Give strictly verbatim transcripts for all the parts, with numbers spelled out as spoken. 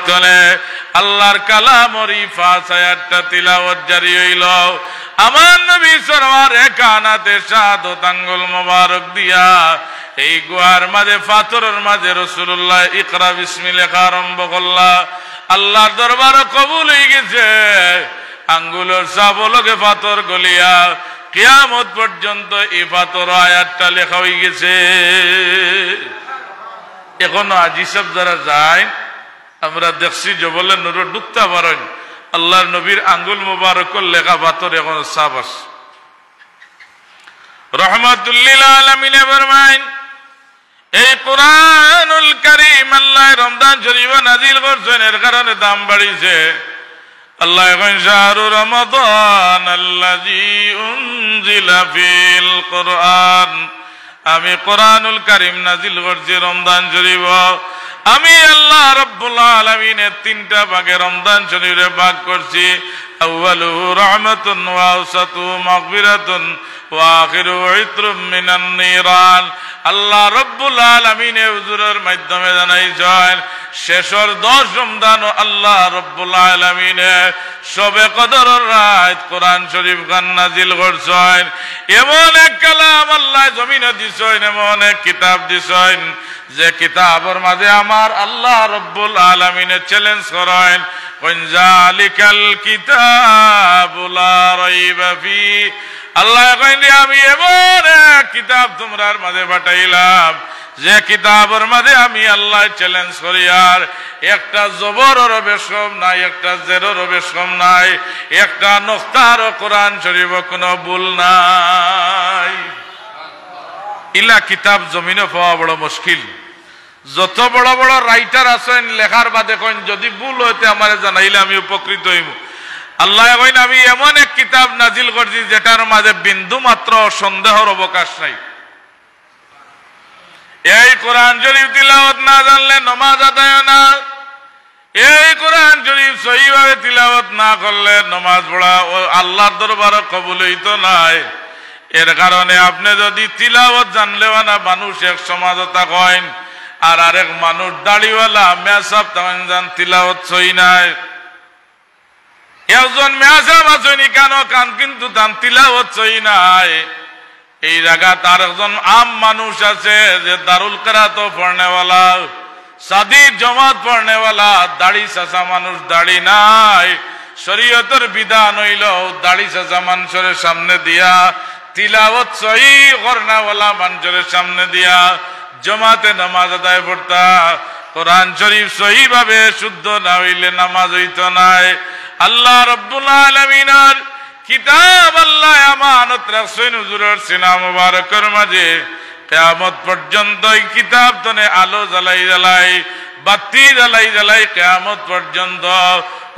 তনে আল্লাহর কালামর ই পাঁচ আয়াতটা তিলাওয়াত জারি অইলো। আমার নবী সরওয়ারে কানাতে শাহাদত আঙ্গুল মোবারক দিয়া এই গুহার মাঝে, পাথরর মাঝে রাসূলুল্লাহ ইকরা বিসমি লেখা আরম্ভ করলা। আল্লাহর দরবারো কবুল অইগেছে। আঙ্গুলর ছাপর লগে পাথর গলিয়া কিয়ামত পর্যন্ত ই পাথরো আয়াতটা লেখা অইগেছে। এখনো হাজি সাব যারা যাইন, আমরা দেখছি জবলে নূরো ঢুকতা পারইন, আল্লাহর নবীর আঙ্গুল মোবারকর লেখা পাথর এখনো ছাপ আছে। রহমাতুল্লিল আলামিনে ফরমাইন, এই কোরআনুল কারীম আল্লায় রমজান শরীফো নাজিল করছইন, এর কারণে দাম বাড়িছে। আল্লায় কইন, "শাহরু রমাদান আল্লাযী উনজিলা ফিহিল কোরআন।" আমি কোরআনুল কারীম নাজিল করছি রমজান শরীফো। আমি আল্লাহ রাব্বুল আলামিনে তিনটা ভাগে রমজান শরীফরে ভাগ করছি। আউয়ালুহু রাহমাতুন ওয়া আওসাতুহু মাগফিরাতুন ওয়া আখিরুহু ইতরুম মিনান নিরান। আল্লাহ রাব্বুল আলামিনে হুজুরর মাধ্যমে জানাইছইন, শেষর দশ রমজানো আল্লাহ রাব্বুল আলামিনে শবে কদরর রাইত কোরআন শরীফ খান নাজিল করছইন। এমন এক কালাম আল্লায় জমিনো দিছইন, এমন এক কিতাব দিছইন, যে কিতাবর মাঝে আমার আল্লাহ রাব্বুল আলামিনে challenge করইন, কইন, "যালিকাল কিতাবু লা রাইবা ফি।" আল্লায় কইন, "রে, আমি এমন এক কিতাব তুমরার মাঝে পাঠাইলাম, যে কিতাবর মাঝে আমি আল্লায় challenge করিয়ার একটা জবররও বেশ কম নাই, একটা জেররও বেশ কম নাই, একটা নুক্তারও কোরআন শরীফো কোনো ভুল নাই।" ইলা কিতাব জমিনো পাওয়া বড় মুশকিল। যত বড় বড় writer আছইন, লেখার বাদে কইন, "যদি ভুল অয় তে আমারে জানাইলে আমি উপকৃত অইমু।" আল্লায় কইন, "আমি এমন এক কিতাব নাজিল করছি যেটার মাঝে বিন্দু মাত্র সন্দেহর অবকাশ নাই।" এই কোরআন শরীফ তিলাওয়াত না জানলে নমাজ আদায় অয় না। এই কোরআন শরীফ সহিভাবে তিলাওয়াত না করলে নমাজ পড়া ও আল্লাহর দরবারো কবুল অইতো নায়। এর কারণে আপনে যদি তিলাওয়াত জানলেও না, মানুষ এক সমাজো থাকইন, আর আরেক মানুষ দাড়িওয়ালা মেসাব তখন জান তিলাওয়াত সহি নায়। একজন মেসাব আছইন ইখানো খান, কিন্তু তান তিলাওয়াত সহি নায়। এই জাগাত আরেকজন আম মানুষ আছে যে দারুল কেরাতো পড়নেওয়ালা, সাদির জমাত পড়নেওয়ালা, দাড়ি চাচা মানুষ, দাড়ি নাই। শরীয়তর বিধান অইলো দাড়ি চাচা মানষরে সামনে দিয়া, তিলাওয়াত সহি করনেওয়ালা মানষরে সামনে দিয়া জমাতে নামাজ আদায় করতা। কোরআন শরীফ সহিভাবে শুদ্ধ না অইলে নামাজ অইতো নায়। আল্লাহ রাব্বুল আলামিনর কিতাব আল্লায় আমানত রাখছইন হুজুরর সিনা মুবারকর মাঝে। কিয়ামত পর্যন্ত ই কিতাব তনে আলো জ্বালাই জ্বালাই, বাতি জ্বালাই জ্বালাই কিয়ামত পর্যন্ত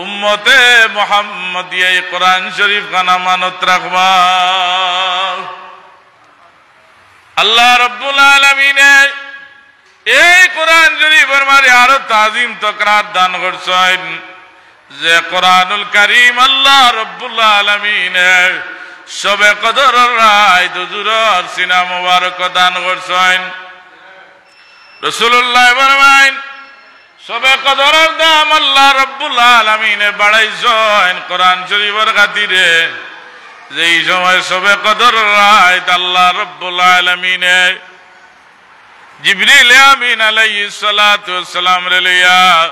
উম্মতে মুহাম্মদিয়া ই কোরআন শরীফ খান আমানত রাখবা। আল্লাহ রাব্বুল আলামিনে এই কোরআন শরীফর মাঝে আরো তাজিম তকরার দান করছইন, যে কোরআনুল কারীম আল্লাহ রাব্বুল আলামিনে শবে কদরর রাইত হুজুরর সিনা মুবারক দান করছইন। রাসূলুল্লায় ফরমাইন, শবে কদরর দাম আল্লাহ রাব্বুল আলামিনে বাড়াইছইন কোরআন শরীফর খাতিরে। যেই সময় শবে কদরর রাইত আল্লাহ রাব্বুল আলামিনে জিবরিল আমিন আলাইহিস সালাতু ওয়াস সালামরে লইয়া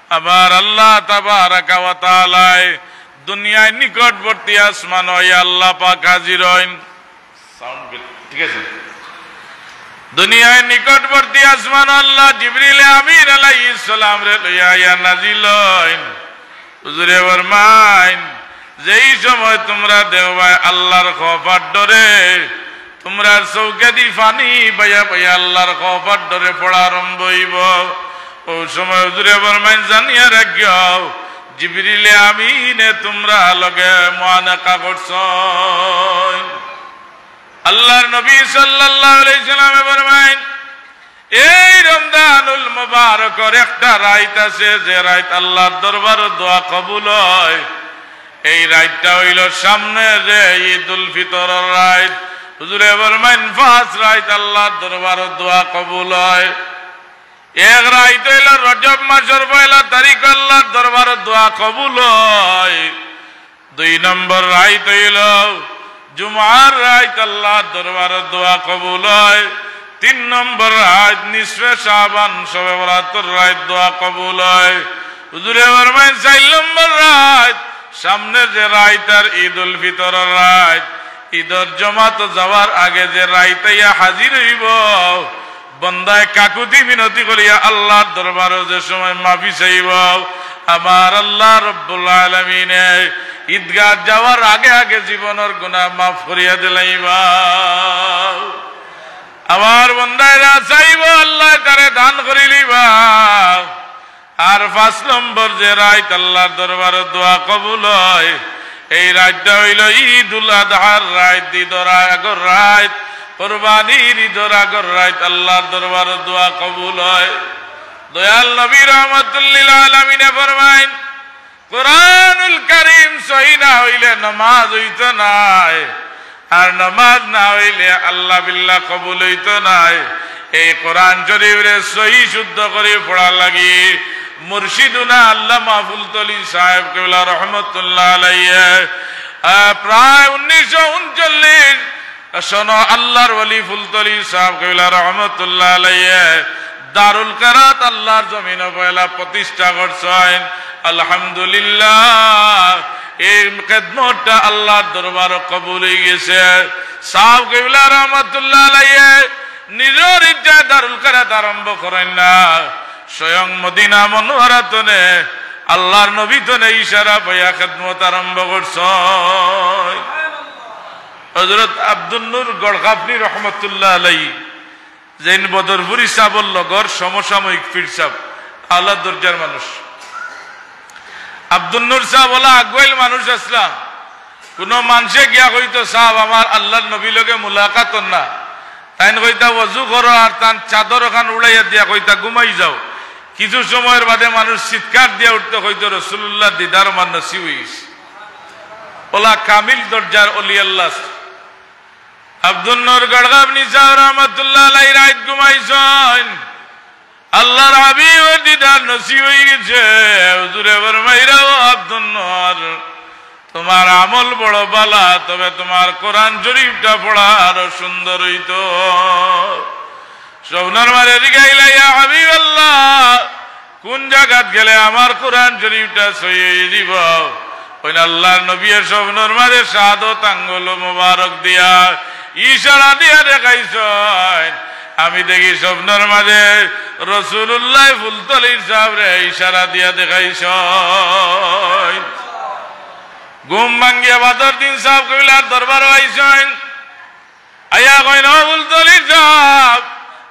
আমার আল্লাহ তাবারাকা ওয়া তাআলায় দুনিয়ার নিকটবর্তী আসমানো আল্লাহ পাক হাজির অইন। Sound ঠিক আছে? দুনিয়ার নিকটবর্তী আসমানো আল্লাহ জিবরিল আমিন আলাইহিস সালামরে লইয়া আইয়া নাজিল অইন। হুজুরে ফরমাইন, যেই সময় তুমরা দেখবায় আল্লাহর খওফর ডরে, তুমরার চউখেদি পানি বাইয়া বাইয়া আল্লাহর খওফর ডরে পড়া আরম্ভ অইবো। অউ সময় হুজুরে ফরমাইন, জানিয়া রাখিও, জিবরিলে আমিনে তুমরার লগে মুআনাকা করছইন। আল্লাহর নবী সাল্লাল্লাহু আলাইহি সাল্লামে ফরমাইন, এই রমজানুল মুবারকর একটা রাইত আছে, যে রাইত আল্লাহর দরবারো দোয়া কবুল অয়। এই রাইতটা অইলো সামনে যে ঈদুল ফিতরর রাইত। হুজুরে ফরমাইন, পাঁচ রাইত আল্লাহর দরবারো দোয়া কবুল অয়। এক রাইত অইলো রজব মাসর পয়লা তারিখ, আল্লার দরবারো দোয়া কবুল অয়। দুই নম্বর রাইত অইলো জুমার রাইত, আল্লার দরবারো দোয়া কবুল অয়। তিন নম্বর রাইত নিসফে শাবান, শবে বরাতর রাইত, দোয়া কবুল অয়। হুজুরে ফরমাইন, চাইর নম্বর রাইত, সামনে যে রাইত আর ঈদুল ফিতরর রাইত, ঈদর জমাতো যাওয়ার আগে যে রাইত আইয়া হাজির অইবো, বন্দায় কাকুতি মিনতি করিয়া আল্লার দরবারো যে সময় মাফি চাইবো, আমার আল্লা রব্বুল আলামিনে ঈদগাহ যাওয়ার আগে আগে জীবনর গুনাহ মাফ করিয়া দিলাইবা। আমার বন্দায় যা চাইবো, আল্লায় তারে দান করিলিবা। আর পাঁচ নম্বর যে রাইত আল্লার দরবারো দোয়া কবুল অয়, এই রাইতটা অইলো ঈদুল আদহার রাইত, ঈদর আগর রাইত, কোরবানির ঈদর আগর রাইত আল্লার দরবারো দোয়া কবুল অয়। দয়াল নবী রহমাতুল্লিল আলামিনে ফরমাইন, কোরআনুল কারীম সহি না অইলে নামাজ অইতো নায়, আর নামাজ না অইলে আল্লা বিল্লা কবুল অইতো নায়। এই কোরআন শরীফরে সহি শুদ্ধ করি পড়ার লাগি মুর্শিদুনা আল্লামা ফুলতলি সাহেব কিবলা রহমতুল্লাহ আলাইহি, আহ, প্রায় উনিশশো ঊনচল্লিশ সনো আল্লার ওলি ফুলতলি সাহেব কিবলা রহমতুল্লাহ আলাইহি দারুল কেরাত আল্লার জমিনো পয়লা প্রতিষ্ঠা করছইন। আলহামদুলিল্লাহ, এই খেদমতটা আল্লার দরবারো কবুল অইগেছে। সাহেব কিবলা রহমতুল্লাহ আলাইহি নিজর ইচ্ছায় দারুল কেরাত আরম্ভ করইন না, স্বয়ং মদিনা মনোহরা তনে আল্লার নবী তনে ইশারা পাইয়া খেদমত আরম্ভ করছইন। হযরত আব্দুন নূর গড়কাপ্নি রহমতুল্লাহ আলাইহি যেইন বদরপুরি সাবর লগর সমসাময়িক পীর সাব, আলা দরজার মানুষ। আব্দুন নূর সাব অলা আগুয়াইল মানুষ আছলা। কুনু মানষে গিয়া কইতো, "সাব, আমার আল্লার নবীর লগে মুলাকাত অর না।" তাইন কইতা, "অজু করো," আর তান চাদর অখান উড়াইয়া দিয়া কইতা, "ঘুমাই যাও।" কিছু সময়র বাদে মানুষ চিৎকার দিয়া উঠতো, কইতো, "রসুলুল্লার দিদার আমার নসিব অইগেছে।" অলা কামিল দরজার অলি আল্লা। আব্দুন নূর গড়কাপ্নি সাব রহমতুল্লাহ আলাইহি রাইত ঘুমাইছইন। আল্লার হাবিবর দিদার নসিব অইগেছে। হুজুরে ফরমাইরা, "ও আব্দুন নূর, তুমার আমল বড় ভালা, তবে তুমার কোরআন শরীফটা পড়া আরো সুন্দর অইতো।" স্বপ্নর মাঝে জিগাইলা, "ইয়া হাবিবাল্লাহ, কুন জাগাত গেলে আমার কোরআন শরীফটা সহি অইযিবো?" অইন আল্লার নবীয়ে স্বপ্নর মাঝে শাহাদত আঙ্গুল মুবারক দিয়া ইশারা দিয়া দেখাইছইন। আমি দেখি স্বপ্নর মাঝে রসুলুল্লায় ফুলতলির সাবরে ইশারা দিয়া দেখাইছইন। ঘুম ভাঙ্গিয়া বাদর দিন সাব কিবলার দরবারো আইছইন। আইয়া কইন, "ও ফুলতলি সাব,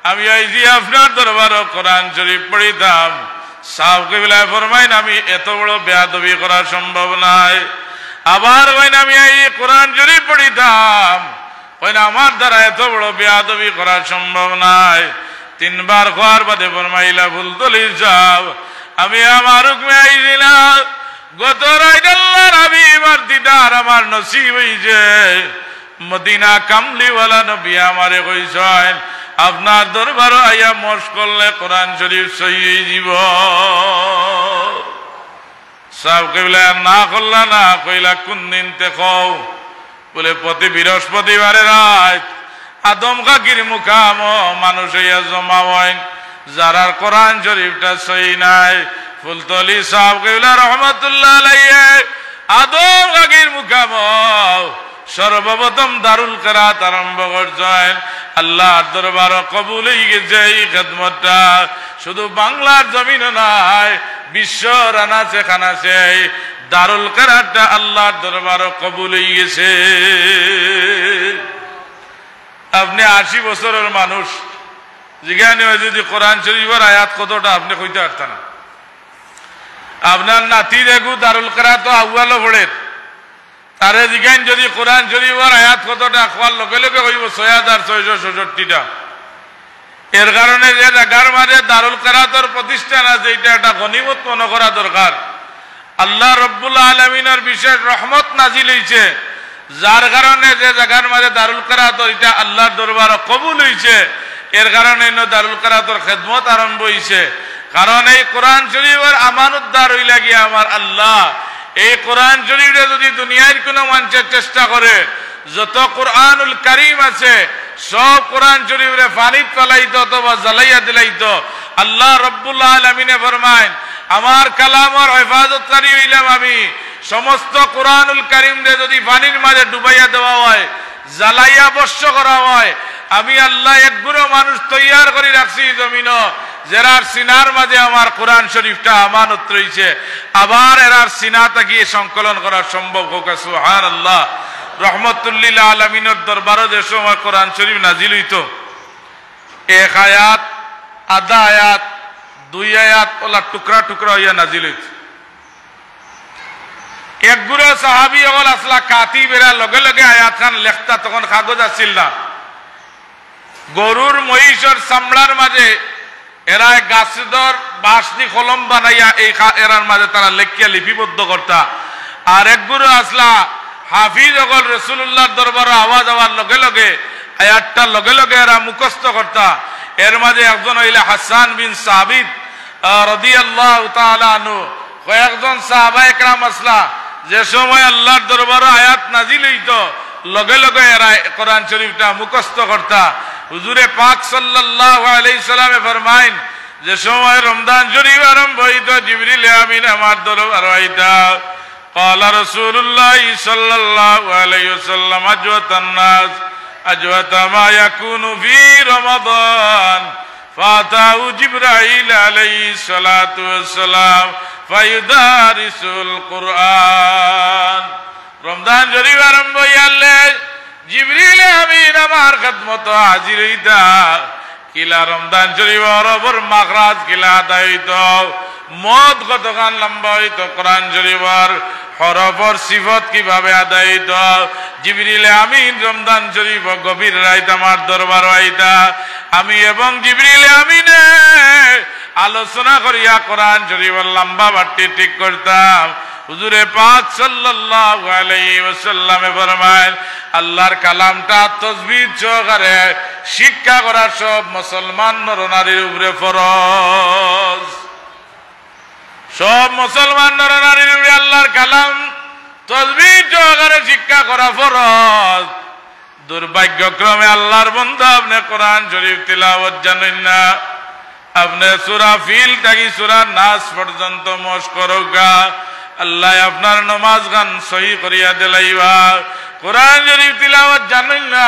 আমি আইছি আপনার দরবারো কোরআন শরীফ পড়িতাম।" সাব কিবলায় ফরমাইন, "আমি এত বড় বেয়াদবি করা সম্ভব নায়।" আবার কইন, "আমি আইছি কোরআন শরীফ পড়িতাম।" কইন, "আমার দ্বারা এত বড় বেয়াদবি করা সম্ভব নায়।" তিনবার কওয়ার বাদে ফরমাইলা, "ফুলতলি সাব, আমি আমার হুকুমে আইছি না। গত রাইত আল্লার হাবিবর দিদার আমার নসিব অইছে।" মদিনা কামলিওয়ালা নবী আমারে কইছইন, "আপনার দরবারো আইয়া মশক করলে কোরআন শরীফ সহি অইযিবো।" সাব কিবলায় আর না করলা না, কইলা, "কুন দিন তে কও?" বলে, "প্রতি বৃহস্পতিবারে রাইত আদম কাকির মুকামো মানুষ আইয়া জমা অইন, যারার কোরআন শরীফটা সহি নাই।" ফুলতলি সাব কিবলা রহমতুল্লাহ আলাইহি আদম কাকির মুকামো সর্বপ্রথম দারুল কেরাত আরম্ভ করছইন। আল্লার দরবারো কবুল অইগেছে এই খেদমতটা। শুধু বাংলার জমিনো নায়, বিশ্বর আনাচে কানাচে এই দারুল কেরাতটা আল্লার দরবারো কবুল অইগেছে। আপনে আশি বছরর মানুষ, জিগাইন অয় যুদি কোরআন শরীফর আয়াত কতটা, আপনে কইতা পারতা না। আপনার নাতির এগু দারুল কেরাতো আউয়ালো পড়ের, তারে জিগাইন যুদি কোরআন শরীফর আয়াত কতটা, কওয়ার লগে লগে কইবো ছয় হাজার ছয়শো ছষট্টিটা। এর কারণে যে জাগার মাঝে দারুল কেরাতর প্রতিষ্ঠান আছে, ইটা একটা গনিমত মনো করা দরকার। আল্লাহ রব্বুল আলামিনর বিশেষ রহমত নাজিল অইছে, যার কারণে যে জাগার মাঝে দারুল কেরাতর ইটা আল্লার দরবারো কবুল অইছে, এর কারণে ইনো দারুল কেরাতর খেদমত আরম্ভ অইছে। কারণ এই কোরআন শরীফর আমানতদার অইলা গিয়া আমার আল্লাহ। এই কোরআন শরীফরে যুদি দুনিয়ার কুনু মানষে চেষ্টা করে, যত কোরআনুল কারীম আছে, সব কোরআন শরীফরে পানিত ফালাইতো অথবা জ্বালাইয়া দিলাইতো। আল্লাহ রব্বুল আলামিনে ফরমাইন, আমার কালামর হেফাজতকারী অইলাম আমি। সমস্ত কোরআনুল কারীমরে যুদি পানির মাঝে ডুবাইয়া দেওয়া অয়, জ্বালাইয়া ভস্ম করা অয়, আমি আল্লাহ একগুলো মানুষ তৈয়ার করি রাখছি ই জমিনো, যেরার সিনার মাঝে আমার কোরআন শরীফটা আমানত রইছে, আবার এরার সিনা থাকি সংকলন করা সম্ভব। কউক্কা সুবহানাল্লাহ। রহমতুল্লিল আলামিনর দরবারো যে সময় কোরআন শরীফ নাজিল অইতো, এক আয়াত, আধা আয়াত, দুই আয়াত, অলা টুকরা টুকরা অইয়া নাজিল অইতো। একগুলো সাহাবী অকল আছলা কাতিব, এরা লগে লগে আয়াত খান লেখতা, তখন কাগজ আছিল না। গরুর মহিষর চামড়ার মাঝে এরা এক গাছর বাঁশ দি কলম বানাইয়া এই খা-, এরার মাঝে তারা লেখিয়া লিপিবদ্ধ করতা। আর একগুলো আছলা হাফিজ অকল, রসুলুল্লাহর দরবারো আওয়াজ অওয়ার লগে লগে আয়াতটা লগে লগে এরা মুখস্থ করতা। এর মাঝে একজন অইলা হাসান বিন সাবিত, আহ, রাদিয়াল্লাহু তাআলা আনহু। কয়েকজন সাহাবা একরাম আছলা, যে সময় আল্লাহর দরবারো আয়াত নাজিল অইতো, লগে লগে এরা কোরআন শরীফটা মুখস্থ করতা। হুজুরে পাক সাল্লাল্লাহু আলাইহি সাল্লামে ফরমাইন, যে সময় রমজান শরীফ আরম্ভ অইতো, জিবরিল আমিন আমার দরবারো আইতা। قال رسول الله صلى الله عليه وسلم: أجود الناس أجود ما يكون في رمضان، فأتاه جبرائيل عليه الصلاة والسلام فيدارسه القرآن। রমজান শরীফ আরম্ভ অইয়ারলে জিবরিল আমিন আমার খেদমতো হাজির অইতা। কিলা রমজান শরীফর হরফর মাখরাজ কিলা আদায় অইতো, মদ কতখান লম্বা অইতো, কোরআন শরীফর হরফর সিফত কিভাবে আদায় অইতো। জিবরিল আমিন রমজান শরীফ গভীর রাইত আমার দরবারো আইতা। আমি এবং জিবরিল আমিনে আলোচনা করিয়া কোরআন শরীফর লম্বা বাট্টি ঠিক করতাম। হুজুরে পাক সাল্লাল্লাহু আলাইহি ওয়াসাল্লামে ফরমাইন, আল্লাহর কালামটা তজবিদ সহকারে শিক্ষা করা সব মুসলমান নরনারীর উপরে ফরজ। সব মুসলমান নরনারীর উপরে আল্লাহর কালাম তজবিদ সহকারে শিক্ষা করা ফরজ। দুর্ভাগ্যক্রমে আল্লাহর বন্দা, আপনে কোরআন শরীফ তিলাওয়াত জানইন না। আপনে সূরা ফিল থাকি সূরা নাস পর্যন্ত মশক করউক্কা, আল্লায় আপনার নমাজ খান সহি করিয়া দিলাইবা। কোরআন শরীফ তিলাওয়াত জানইন না,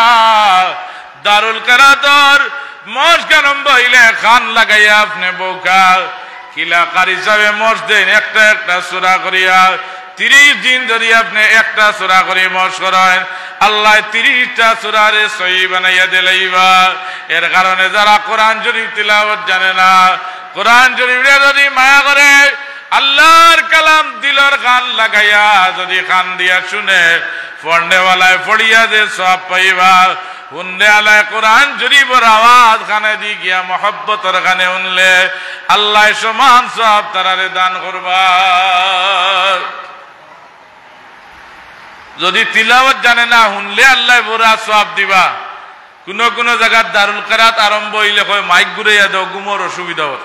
দারুল কেরাতর মশক আরম্ভ অইলে কান লাগাইয়া আপনে বউক্কা। কিলা কারি সাবে মশক দেইন, একটা একটা সূরা করিয়া। তিরিশ দিন যদি আপনে একটা সূরা করি মশক করইন, আল্লায় তিরিশটা সূরারে সহি বানাইয়া দিলাইবা। এর কারণে যারা কোরআন শরীফ তিলাওয়াত জানে না, কোরআন শরীফরে যদি মায়া করে, আল্লাহর কালাম দিলর কান লাগাইয়া যদি কান দিয়া শুনে, পড়নেওয়ালায় পড়িয়া যে সওয়াব পাইবা, হুননেওয়ালায় কোরআন শরীফর আওয়াজ কানে দি গিয়া মহব্বতর কানে হুনলে, আল্লায় সমান সওয়াব তারারে দান করবা। যদি তিলাওয়াত জানে না, হুনলে আল্লায় বড় সওয়াব দিবা। কুনু কুনু জাগাত দারুল কেরাত আরম্ভ অইলে কয়, "মাইক ঘুরাইয়া দেও, ঘুমর অসুবিধা অর।"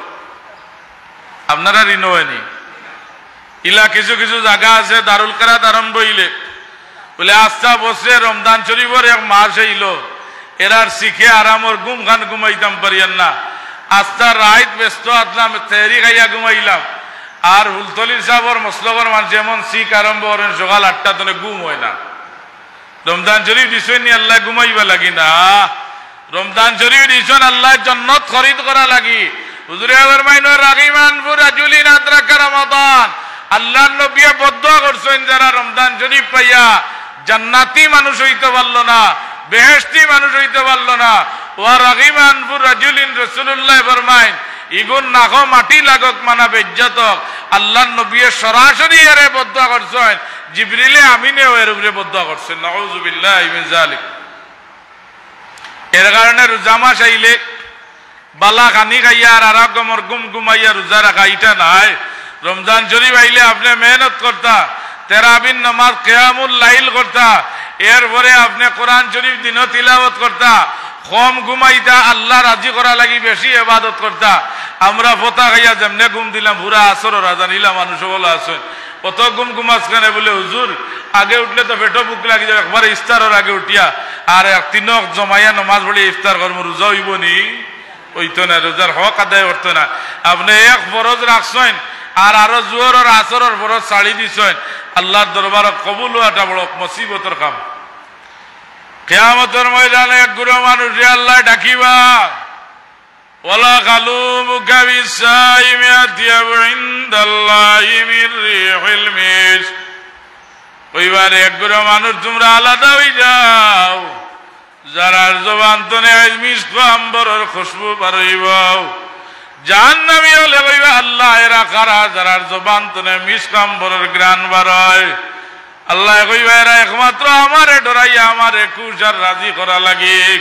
আপনারার ইনো অয়নি? ইলা কিছু কিছু জাগা আছে, দারুল কেরাত আরম্ভ অইলে বুলে, "আস্তা বছরে রমজান শরীফর এক মাস আইলো, এরার শিখে আরামর ঘুম খান ঘুমাইতাম পারিয়ার না। আস্তা রাইত ব্যস্ত আছলাম, সেহরি খাইয়া ঘুমাইলাম।" আর ফুলতলির সাবর মসলকর মানষে এমন শিখ আরম্ভ করইন, সকাল আটটা তনে ঘুম অয় না। রমজান শরীফ দিছইন নি আল্লায় ঘুমাইবার লাগি না, রমজান শরীফ দিছইন আল্লায় জন্নত খরিদ করার লাগি। হুজুরে ফরমাইন, "রাগিমা আনফু রাজুলিন আদরাকা রমাদান।" আল্লাহর নবীয়ে বদদোয়া করছইন, যারা রমজান শরীফ পাইয়া জান্নাতি মানুষ অইতো পারলো না, বেহেশতি মানুষ অইতো পারলো না। "ওয়া রাগিমা আনফু রাজুলিন", রাসুলুল্লায় ফরমাইন, "ইগুর নাকো মাটি লাগক মানা বেইজ্জত অক।" আল্লাহর নবীয়ে সরাসরি এরে বদদোয়া করছইন, জিবরিলে আমিনেও এর উপরে বদদোয়া করছইন। নাউজুবিল্লাহি মিন যালিক। এর কারণে রোজা মাস আইলে বালা খানি খাইয়া আর আরামর ঘুম ঘুমাইয়া রোজা রাখা, ইটা নায়। রমজান শরীফ আইলে আপনে মেহনত করতা, তেরাবির নামাজ, কিয়ামুল লাইল করতা, এরপরে আপনে কোরআন শরীফ দিনো তিলাওয়াত করতা, কম ঘুমাইতা, আল্লাহ রাজি করার লাগি বেশি ইবাদত করতা। আমরা ফতা খাইয়া যেমনে ঘুম দিলাম, পুরা আসরর আজান ইলা মানুষ অকল আছইন। অত ঘুম ঘুমাস কেনে? বুলে, "হুজুর, আগে উঠলে তো পেটো ভুক লাগি যায়, একবারে ইফতারর আগে উঠিয়া, আর এক তিন ওয়াক্ত জমাইয়া নমাজ পড়িয়া ইফতার করমু, রোজা অইবো নি?" অইতো না, রোজার হক আদায় করতো না। আপনে এক ফরজ রাখছইন, আর আরো জোহরর আসরর ফরজ ছাড়ি দিছইন, আল্লাহর দরবারো কবুল অওয়াটা বড় মুসিবতর কাম। কিয়ামতর ময়দানো এক গুরু মানুষরে আল্লায় ডাকিবা, "ওয়ালাকালুমুকা বিসসাইমি আতয়াবু ইনদাল্লাহি মির রিহিল মিস্ক।" কইবা, "রে এক গুরু মানুষ, তুমরা আলাদা অইযাও, যারার জবান তনে আইজ মিস্ক আম্বরর খুশবু বারইবো।" জাহান্নামী অকলে কইবা, "আল্লাহ, এরা কারা, যারার জবান তনে মিস্ক আম্বরর ঘ্রাণ বারয়?" আল্লায় কইবা, "এরা একমাত্র আমারে ডরাইয়া, আমারে খুশ আর রাজি করার লাগি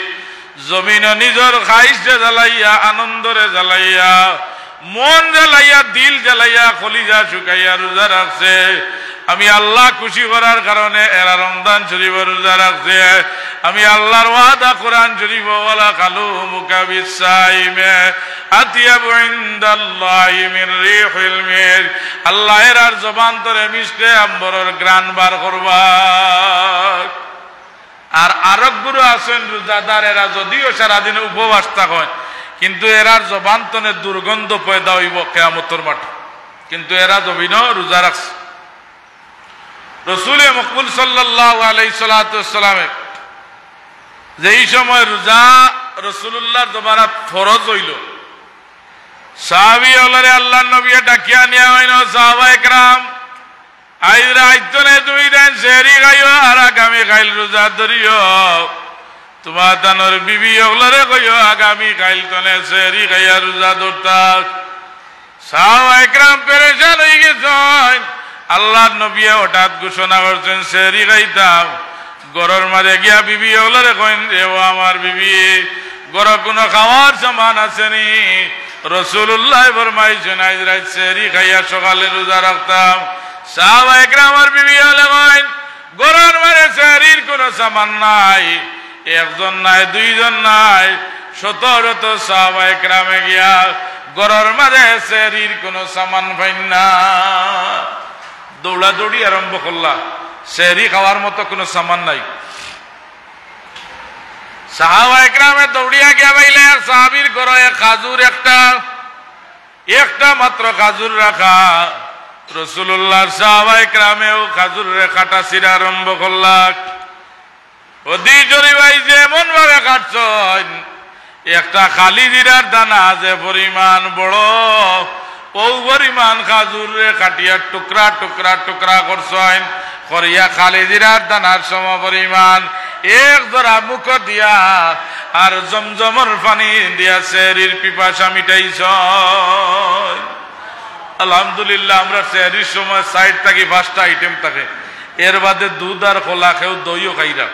জমিনো নিজর খাইশরে জ্বালাইয়া, আনন্দরে জ্বালাইয়া, মন জ্বালাইয়া, দিল জ্বালাইয়া, কলিজা শুকাইয়া রোজা রাখছে। আমি আল্লাহ খুশি করার কারণে এরা রমজান শরীফো রোজা রাখছে। আমি আল্লাহর ওয়াদা কোরআন শরীফো, ওয়ালাকালুমুকা বিসসাইমি আতয়াবু ইনদাল্লাহি মির রিহিল মিস্ক।" আল্লাহ এরার জবান তনে মিস্কে আম্বরর ঘ্রাণ বার করবা। আর আরক গুরু আছইন রোজাদার, এরা যদিও সারাদিন উপবাস থাকইন, কিন্তু এরার জবান তনে দুর্গন্ধ পয়দা অইবো কিয়ামতর মাঠো, কিন্তু এরা জমিনো রোজা রাখছে। রসুলে মকবুল সাল্লাল্লাহু আলাইহিস সালাতু ওয়াস সালামে যেই সময় রোজা রসুলুল্লাহর জমানাত ফরজ অইলো, সাহাবী অকলরে আল্লাহর নবীয়ে ডাকিয়া নিয়া কইন, "ও সাহাবা একরাম, আইজ রাইত তনে তুমি তাইন সেহরি খাইও আর আগামী কাইল রোজা ধরিও। তুমরা তানর বিবি অকলরে কইও আগামী কাইল তনে সেহরি খাইয়া রোজা ধরতা।" সাহাবা একরাম পেরেশান অইগেছইন। আল্লাহর নবীয়ে হঠাৎ ঘোষণা করছইন, "সেহরি খাইতাম।" ঘরর মাঝে গিয়া বিবি অকলরে কইন, "রে ও আমার বিবি, ঘরো কুনু খাওয়ার সামান আছে নি?" রসুলুল্লায় ফরমাইছইন, "আইজ রাইত সেহরি খাইয়া সকালে রোজা রাখতাম।" সাহাবা একরাম আর বিবি অকলে কইন, "ঘরর মাঝে সেহরির কুনু সামান নাই।" একজন নাই, দুইজন নাই, শত শত সাহাবা একরামে গিয়া ঘরর মাঝে সেহরির কুনু সামান পাইন না। দৌড়াদৌড়ি আরম্ভ করলা, সেহরি খাওয়ার মতো কুনু সামান নাই। সাহাবা একরামে দৌড়িয়া গিয়া পাইলা এক সাহাবীর ঘরো এক খাজুর একটা, একটা মাত্র খাজুর রাখা। রসুলুল্লাহর সাহাবা একরামেও খাজুররে কাটা ছিড়া আরম্ভ করলা। অদি শরীফ আইজ এমন ভাবে কাটছইন, একটা খালি জিরার দানা যে পরিমাণ বড়, অউ পরিমাণ খাজুররে কাটিয়া টুকরা টুকরা টুকরা করছইন, করিয়া খালি জিরার দানার সম পরিমাণ এক জরা মুখো দিয়া আর জমজমর পানি দিয়া সেহরির পিপাসা মিটাইছইন। আলহামদুলিল্লাহ, আমরার সেহরির সময় চাইর থাকি পাঁচটা আইটেম থাকে, এর বাদে দুধ আর কলা, কেউ দইও খাইরা।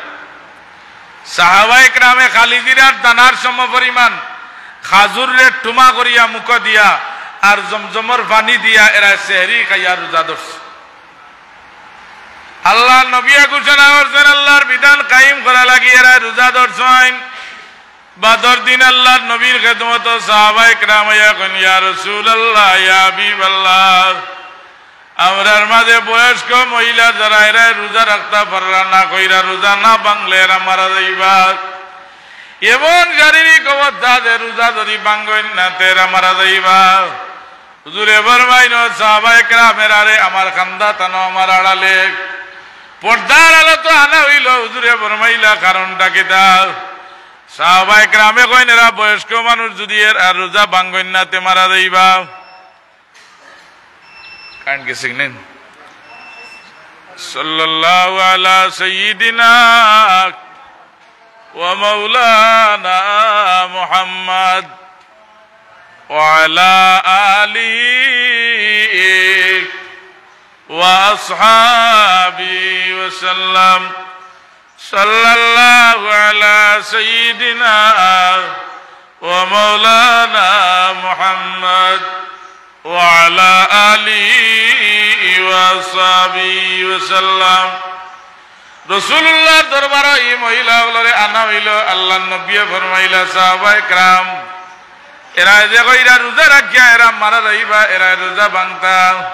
সাহাবা একরামে খালি জিরার দানার সম পরিমাণ খাজুররে টুমা করিয়া মুখো দিয়া আর জমজমর পানি দিয়া এরা সেহরি খাইয়া রোজা ধরছে। আল্লাহর নবীয়ে ঘোষণা করছইন, আল্লাহর বিধান কায়েম করার লাগি এরা রোজা ধরছইন। বাদর দিন আল্লাহর নবীর খেদমতো সাহাবা একরাম আইয়া কইন, "ইয়া রাসূলুল্লাহ, ইয়া হাবিবাল্লাহ, আমরার মাঝে বয়স্ক মহিলা যারা, এরা রোজা রাখতা পাররা না, কইরা রোজা না ভাঙলে এরা মারা যাইবা। এমন শারীরিক অবস্থা যে রোজা যদি ভাঙ্গইন না, তে এরা মারা যাইবা।" হুজুরে ফরমাইন, "ও সাহাবা একরাম, এরারে আমার কান্দাত আনো, আমার আড়ালে।" পর্দার আড়ালো তো আনা অইলো, হুজুরে ফরমাইলা, "কারণটা কিতা?" সাহাবা একরামে কইন, "এরা বয়স্ক মানুষ, যদি এরা রোজা ভাঙ্গইন না, তে মারা যাইবা।" কারেন্ট গেছে কি নাই? সাল্লাল্লাহু আলা সাইয়্যিদিনা ওয়া মাওলানা মুহাম্মদ ওয়া আলা আলিহি ওয়া আসহাবিহি ওয়া সাল্লাম। সাল্লাল্লাহু আলা সাইয়্যিদিনা ওয়া মাওলানা মুহাম্মদ ওয়া আলা আলিহি ওয়া সাহবিহি ওয়া সাল্লাম। রাসূলুল্লাহর দরবারো ই মহিলা অকলরে আনা অইলো। আল্লাহর নবীয়ে ফরমাইলা, সাহাবায়ে কেরাম, এরা যে কইরা রোজা রাখিয়া এরা মারা যাইবা, এরা রোজা ভাঙতা।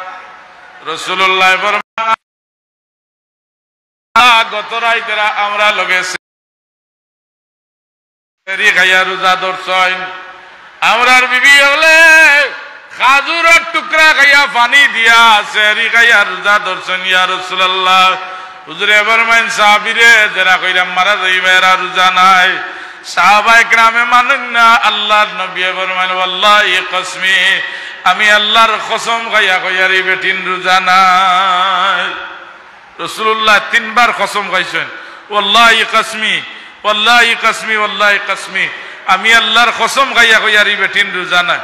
রাসূলুল্লাহ ফরমাইলা, গত রাইত এরা আমরার লগে সেহরি খাইয়া রোজা ধরছইন। আমরার বিবি অকলে খাজুরর টুকরা খাইয়া পানি দিয়া সেহরি খাইয়া রোজা ধরছইন, ইয়া রাসূলুল্লাহ। হুজুরে ফরমাইন, সাহাবীরে, যেরা কইরা মারা যাইবা, এরা রোজা নাই। সাহাবায়ে কেরামে মানইন না, আল্লাহর নবীয়ে ফরমাইন, ওয়াল্লাহি কসমি, আমি আল্লাহর কসম খাইয়া কইয়ার ই বেটিন রোজা নাই। রাসূলুল্লাহ তিনবার কসম খাইছইন, "ওয়াল্লাহি কসমি, ওয়াল্লাহি কসমি, ওয়াল্লাহি কসমি, আমি আল্লাহর কসম খাইয়া কইয়ার ই বেটিন রোজা নাই।"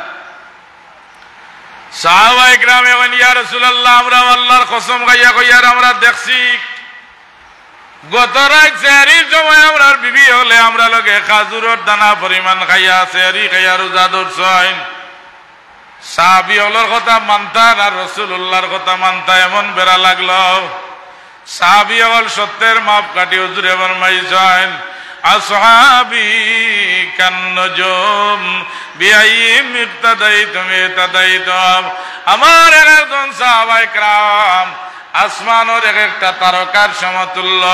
সাহাবায়ে কেরামে কইন, "ইয়া রাসূলুল্লাহ, আমরাও আল্লাহর কসম খাইয়া কইয়ার আমরা দেখছি, গত রাইত সেহরির সময় আমরার বিবি অকলে আমরার লগে খাজুরর দানা পরিমাণ খাইয়া সেহরি খাইয়া রোজা ধরছইন।" সাহাবী অকলর কথা মানতা না রাসূলুল্লাহর কথা মানতা, এমন বেড়া লাগলো। সাহাবী অকল সত্যের মাপকাঠি। হুজুরে ফরমাইছইন, "আসহাবি কান্নুজুম, বিআইয়িহিম ইক্তাদাইতুম ইহতাদাইতুম।" আমার এক একজন সাহাবায়ে কেরাম আসমানর এক একটা তারকার সমতুল্য।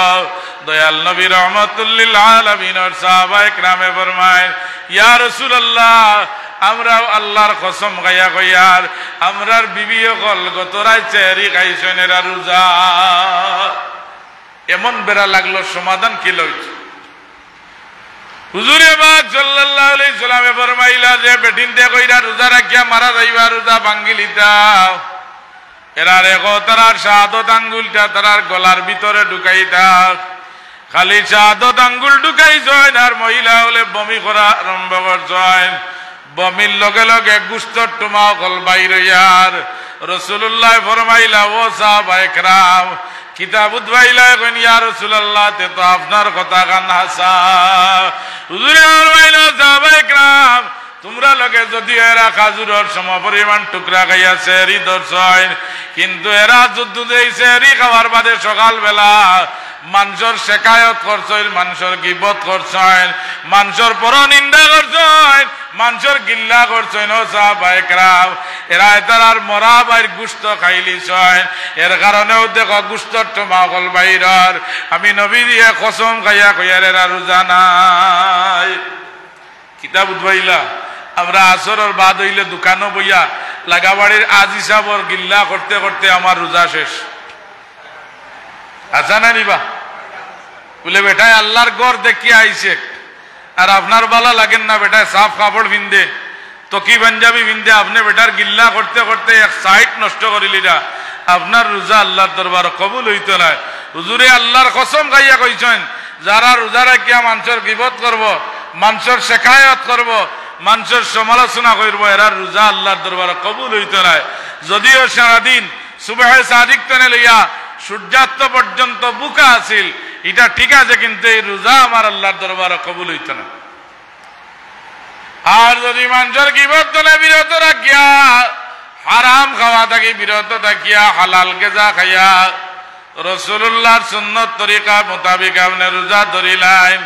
দয়াল নবী রহমাতুল্লিল আলামিনর সাহাবায়ে কেরামে ফরমাইন, ইয়া রাসূলুল্লাহ, আমরাও আল্লাহর কসম খাইয়া কইয়ার, আমরার বিবি অকল গত রাইত সেহরি খাইছইন, এরা রোজা। এমন বেড়া লাগলো, সমাধান কিলা অইছে? হুজুরে পাক সাল্লাল্লাহু আলাইহি সাল্লামে ফরমাইলা যে, বেটিন্তে কইরা রোজা রাখিয়া মারা যাইবা, রোজা ভাঙ্গিলিতা। এরারে কও, তারার শাহাদত আঙ্গুলটা তারার গলার ভিতরে ঢুকাইতা। খালি শাহাদত আঙ্গুল ঢুকাইছইন আর মহিলা অকলে বমি করা আরম্ভ করছইন। বমির লগে লগে গুস্তর টুমা অকল বাইর অইয়ার। রাসূলুল্লায় ফরমাইলা, "ও সাহাবায়ে কেরাম, কিতা বুঝবায়লা?" কইন, "ইয়া রাসূলুল্লাহ, তে তো আপনার কথাখান হাছা।" হুজুরে ফরমাইলা, "সাহাবায়ে কেরাম, তুমরার লগে যদিও এরা খাজুরর সমপরিমাণ টুকরা খাইয়া সেহরি ধরছইন, কিন্তু এরা যুদ্ধ দেই সেহরি খাওয়ার বাদে সকালবেলা মানষর শেকায়ত করছইন, মানষর গিবত করছইন, মানষর পরনিন্দা করছইন, মানষর গিল্লা করছইন। ও সাহাবায়ে কেরাম, এরা এতার আর মরা ভাইর গুস্ত খাইলিছইন, এর কারণেউ দেখো গুস্তর টুমা অকল বাইরর। আমি নবীজিয়ে কসম খাইয়া কইয়ার এরা রোজা নাই।" কিতা বুঝবায়লা? আমরা আসরর বাদ অইলে দোকানো বইয়া লাগাবাড়ির আজি সাবর গিল্লা করতে করতে আমার রোজা শেষ। হাছা না নি বা? বুলে, বেটায় আল্লার ঘর দেখিয়া আইছে, আর আপনার ভালা লাগের না, বেটায় সাফ কাপড় ফিন্দে, তকি পাঞ্জাবি ফিন্দে, আপনে বেটার গিল্লা করতে করতে এক সাইট নষ্ট করিলিরা, আপনার রোজা আল্লার দরবারো কবুল অইতো নায়। হুজুরে আল্লার কসম খাইয়া কইছইন, যারা রোজা রাখিয়া মানষর গিবত করবো, মানষর শেকায়ত করবো, মানষর সমালোচনা করবো, এরার রোজা আল্লার দরবারো কবুল অইতো নায়। যদিও সারাদিন সুবহে সাদিক তনে লইয়া সূর্যাস্ত পর্যন্ত ভুকা আছিল, ইটা ঠিক আছে, কিন্তু এই রোজা আমার আল্লার দরবারো কবুল অইতো নায়। আর যুদি মানষর গিবত তনে বিরত রাখিয়া, হারাম খাওয়া থাকি বিরত থাকিয়া, হালাল গেজা খাইয়া, রাসুলুল্লাহর সুন্নত তরিকা মোতাবিক আপনে রোজা ধরিলাইন,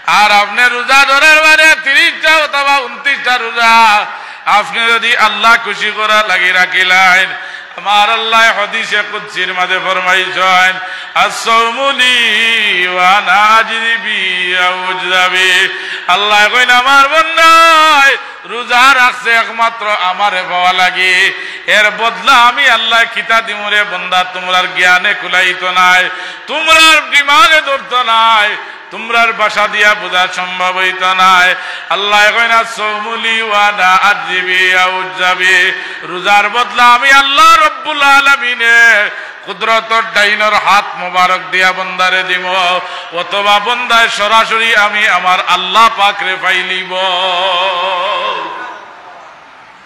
আর আপনে রোজা ধরার বাদে তিরিশটা অথবা ঊনত্রিশটা রোজা আপনে যুদি আল্লাহ খুশি করার লাগি রাখিলাইন, আমার আল্লায় হাদিসে কুদসির মাঝে ফরমাইছইন, "আসসাওমু লি ওয়া আনা আজজি বিহি আও উজজা বিহি।" আল্লায় কইন, "আমার বন্দায় রোজা রাখছে একমাত্র আমারে পাওয়া লাগি, এর বদলা আমি আল্লায় কিতা দিমু রে বন্দা, তুমরার জ্ঞানে কুলাইতো নায়, তুমরার দিমাগে ধরতো নায়।" তুমরার ভাষা দিয়া বুঝা সম্ভব অইতো নায়। আল্লায় কইন, "আসসাওমু লি ওয়া আনা আজজি বিহি আও উজজা বিহি।" রোজার বদলা আমি আল্লাহ রব্বুল আলামিনে কুদরতর ডাইনর হাত মোবারক দিয়া বন্দারে দিমু, অথবা বন্দায় সরাসরি আমি আমার আল্লাহ পাকরে পাইলিবো।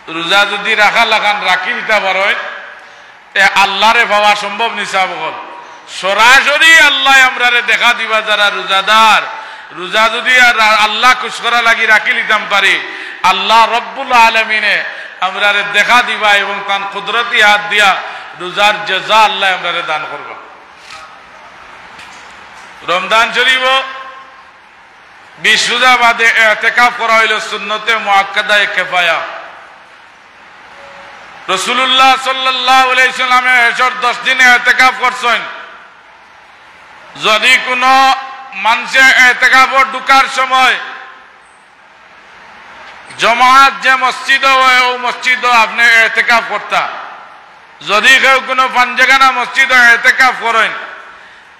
রোজা যুদি রাখা লাখান রাখি দিতা পারইন, তে আল্লারে পাওয়া সম্ভব নি সাব অকল। সরাসরি আল্লায় আমরারে দেখা দিবা যারা রোজাদার। রোজা যুদি আর আল্লাহ খুশ করা লাগি রাখিলিতাম পারি, আল্লাহ রব্বুল আলামিনে আমরারে দেখা দিবা এবং তান কুদরতি হাত দিয়া রোজার জাযা আল্লায় আমরারে দান করবা। রমজান শরীফো বিশ রোজা বাদে এতেকাফ করা অইলো সুন্নতে মুআক্কাদায়ে কেফায়া। রাসূলুল্লাহ সাল্লাল্লাহু আলাইহি ওয়াসাল্লামে হেশর দশ দিন এতেকাফ করছইন। যদি কুনু মানষে এতেকাফো ঢুকার সময় জমাত যে মসজিদো অয়, অউ মসজিদো আপনে এতেকাফ করতা। যদি কেউ কুনু পাঞ্জাখানা মসজিদো এতেকাফ করইন,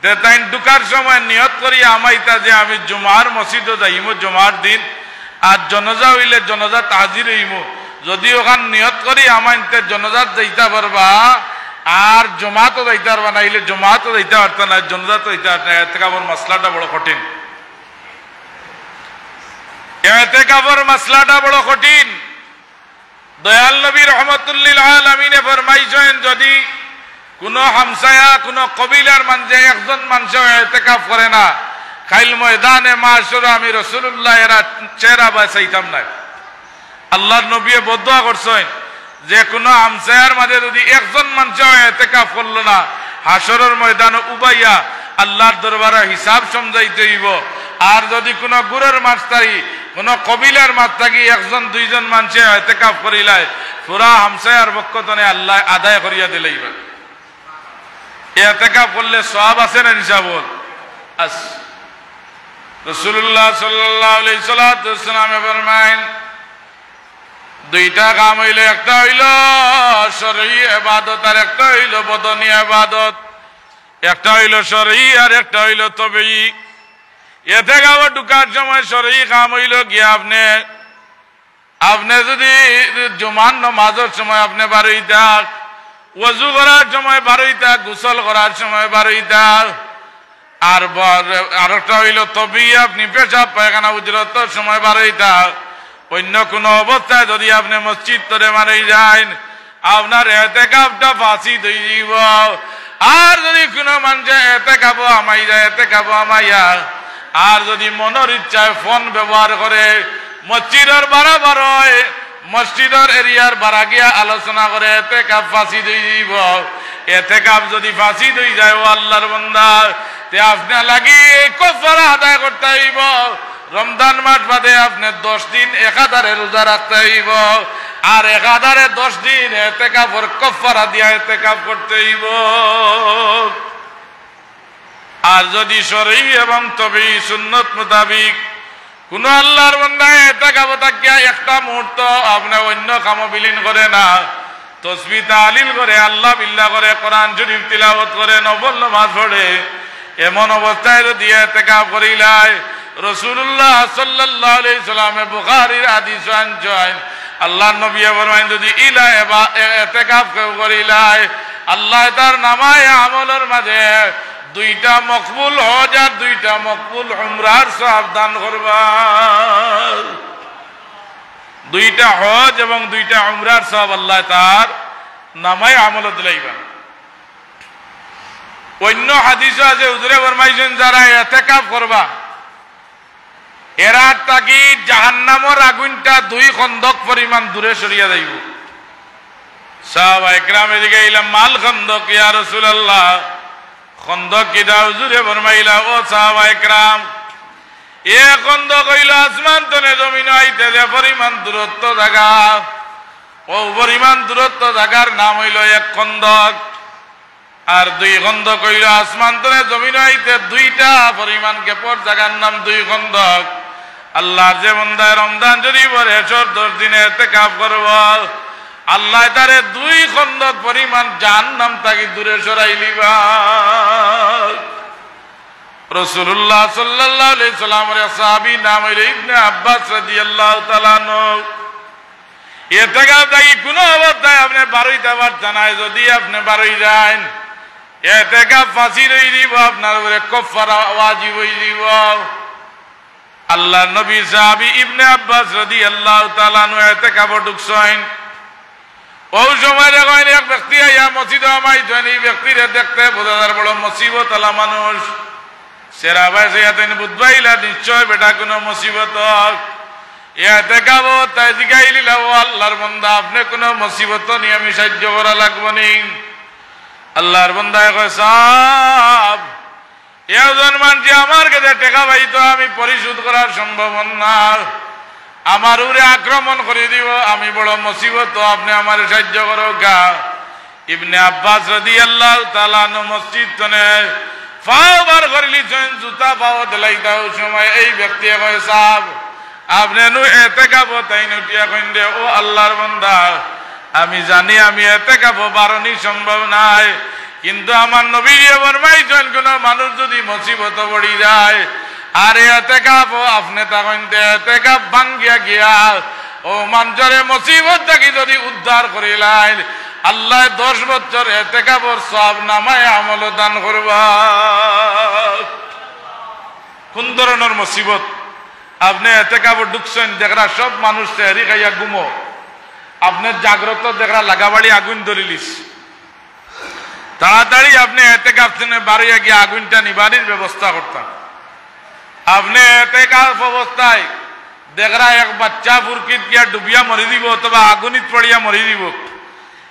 তে তাইন ঢুকার সময় নিয়ত করি হামাইতা যে আমি জুমার মসজিদো যাইমু জুমার দিন, আর জনাজা অইলে জনাজাত হাজির অইমু। যদি অখান নিয়ত করি হামাইন তে জনাজাত যাইতা পারবা, আর জমাতো যাইতা পারবা না, অইলে জমাতো যাইতা পারতা না, জনাজাতো যাইতা পারতা না। এতেকাফর মাসলাটা বড় কঠিন। এতেকাফর মাসলাটা বড় কঠিন। দয়াল নবী রহমতুল্লিল আলামিনে ফরমাইছইন, যদি কুনু হামসায়া, কুনু কবিলার মানষে একজন মানষেও এতেকাফ করে না, কাইল ময়দানে মাহশরো আমি রাসূলুল্লাহ এরার চেহারা বায় চাইতাম নায়। আল্লার নবীয়ে বদদোয়া করছইন, যে কুনু হামসায়ার মাঝে যদি একজন মানষেও এতেকাফ করলো না, হাশরর ময়দানো উবাইয়া আল্লার দরবারো হিসাব সমঝাইতে অইবো। আর যদি কুনু গুরর মাঝ থাকি, কুনু কবিলার মাঝ থাকি একজন দুইজন মানষে এতেকাফ করিলায়, পুরা হামসায়ার পক্ষ তনে আল্লায় আদায় করিয়া দিলাইবা। এতেকাফ করলে সওয়াব আছে না নি সাব অকল? আছে। রাসূলুল্লাহ সাল্লাল্লাহু আলাইহি সাল্লাতু ওয়াসসালামে ফরমাইন, দুইটা কাম অইলো, একটা অইলো শরয়ী ইবাদত আর একটা অইলো বদনী ইবাদত। একটা অইলো শরয়ী আর একটা অইলো তবিয়ী। এতেকাফো ঢুকার সময় শরয়ী কাম অইলো গিয়া আপনে, আপনে যদি জুমার নমাজর সময় আপনে বারইতা, ওযু করার সময় বারইতা, গোসল করার সময় বারইতা, আর ব-, আরেকটা অইলো তবিয়ী, আপনে পেশাব পায়খানা উজরতর সময় বারইতা। অইন্য কুনু অবস্থায় যদি আপনে মসজিদ তনে বারই যাইন, আপনার এতেকাফটা ফাসিদ অইযিবো। আর যদি কুনু মানষে এতেকাফো হামাই যায়, এতেকাফো হামাইয়া, আর যদি মনর ইচ্ছায় ফোন ব্যবহার করে, মসজিদর বারা বারয়, মসজিদর এরিয়ার বারা গিয়া আলোচনা করে, এতেকাফ ফাসিদ অইযিবো। এতেকাফ যদি ফাসিদ অই যায়, ও আল্লার বান্দা, তে আপনার লাগি কফারা আদায় করতে অইবো। রমজান মাস বাদে আপনে দশ দিন একাধারে রোজা রাখতে অইবো, আর একাধারে দশ দিন এতেকাফর কফারা দিয়া এতেকাফ করতে অইবো। আর যদি শরয়ী এবং তবিয়ী সুন্নত মোতাবিক কুনু আল্লার বান্দা এতেকাফো থাকিয়া একটা মুহূর্ত আপনে অইন্য কামো বিলীন করে না, তসবিহ তাহলিল করে, আল্লাহ বিল্লাহ করে, কোরআন শরীফ তিলাওয়াত করে, নফল নামাজ পড়ে, এমন অবস্থায় যদি এতেকাফ করিলায়, রাসূলুল্লাহ সাল্লাল্লাহু আলাইহি সাল্লামে বুখারীর হাদিস আনছইন, আল্লার নবীয়ে ফরমাইন, যদি ইলা এবা-, এ-, এতেকাফ কেউ করিলায়, আল্লায় তার নামায়ে আমলর মাঝে দুইটা মকবুল হজ আর দুইটা মকবুল উমরার সওয়াব দান করবা। দুইটা হজ এবং দুইটা উমরার সওয়াব আল্লায় তার নামায়ে আমলো দিলাইবা। অইন্য হাদিসও আছে, হুজুরে ফরমাইছইন, যারা এতেকাফ করবা, এরার থাকি জাহান্নামর আগুইনটা দুই খন্দক পরিমাণ দূরে সরিয়া যাইবো। সাহাবা একরামে জিগাইলা, "মাল খন্দক ইয়া রাসূলুল্লাহ?" খন্দক কিতা হুজুরে ফরমাইলা, "ও সাহাবা একরাম, এ খন্দক অইলো আসমান তনে জমিনো আইতে যে পরিমাণ দূরত্ব জাগা, অউ পরিমাণ দূরত্ব জাগার নাম অইলো এক খন্দক। আর দুই খন্দক অইলো আসমান তনে জমিনো আইতে দুইটা পরিমাণ গ্যাপর জাগার নাম দুই খন্দক।" আল্লার যে বান্দায় রমজান শরীফর হেশর দশ দিনে এতেকাফ করবো, আল্লায় তারে দুই খন্দক পরিমাণ জাহান্নাম থাকি দূরে সরাইলিবা। রাসূলুল্লাহ সাল্লাল্লাহু আলাইহি সাল্লামর এক সাহাবী নাম অইলো ইবনে আব্বাস রাদিয়াল্লাহু তাআলা আনহু। এতেকাফ থাকি কুনু অবস্থায় আপনে বারইতা পারতা নায়, যদি আপনে বারই যাইন, এতেকাফ ফাসিদ অইযিবো, আপনার উপরে কফফারা ওয়াজিব অইযিবো। আল্লার নবী সাহাবী ইবনে আব্বাস রাদিয়াল্লাহু তাআলা আনহু এতেকাফো ঢুকছইন। অউ সময় দেখইন এক ব্যক্তি আইয়া মসজিদো হামাইছইন, ই ব্যক্তিরে দেখতে বুঝা যার বড় মুসিবত আলা মানুষ। চেহারা বায় চাইয়া তাইন বুঝবাইলা নিশ্চয় বেটা কুনু মুসিবত। এতেকাফো তাই জিগাইলিলা, "ও আল্লার বান্দা, আপনে কুনু মুসিবত নি, আমি সাইয্য করা লাগবো নি?" আল্লার বান্দায় কয়, "সাব, একজন মানষে আমার গেছে টেকা পাইতো, আমি পরিশোধ করার সম্ভাবনা, আমার উপরে আক্রমণ করি দিবো, আমি বড় মুসিবত, আপনে আমারে সাহায্য করউক্কা। ইবনে আব্বাস রাদিয়াল্লাহু তাআলা আনহু মসজিদ তনে পাও বার করিলিছইন, জুতা পাওত দিলাইতা, অউ সময় এই ব্যক্তিয়ে কয়, "সাব, আপনে নু এতেকাফো?" তাইন উঠিয়া কইন দে, "ও আল্লার বান্দা, আমি জানি আমি এতেকাফো বারনি সম্ভব নায়, কিন্তু আমার নবীয়ে ফরমাইছইন, কুনু মানুষ যুদি মুসিবতো পড়ি যায়, আর এতেকাফো আপনে থাকইন তে এতেকাফ ভাঙ্গিয়া গিয়া অউ মানষরে মুসিবত থাকি যুদি উদ্ধার করিলাইন, আল্লায় দশ বছর এতেকাফর সওয়াব নামায়ে আমলো দান করবা।" কুন ধরনর মুসিবত? আপনে এতেকাফো ঢুকছইন, দেখরা সব মানুষ সেহরি খাইয়া ঘুমো, আপনে জাগ্রত দেখরা লাগাবাড়ি আগুইন ধরিলিছ। তাড়াতাড়ি আপনে এতেকাফ তনে বারইয়া গিয়া আগুইনটা নিবানির ব্যবস্থা করতা। আপনে এতেকাফ অবস্থায় দেখরা এক বাচ্চা ফুরকিত গিয়া ডুবিয়া মরি দিবো অথবা আগুনিত পড়িয়া মরি দিবো।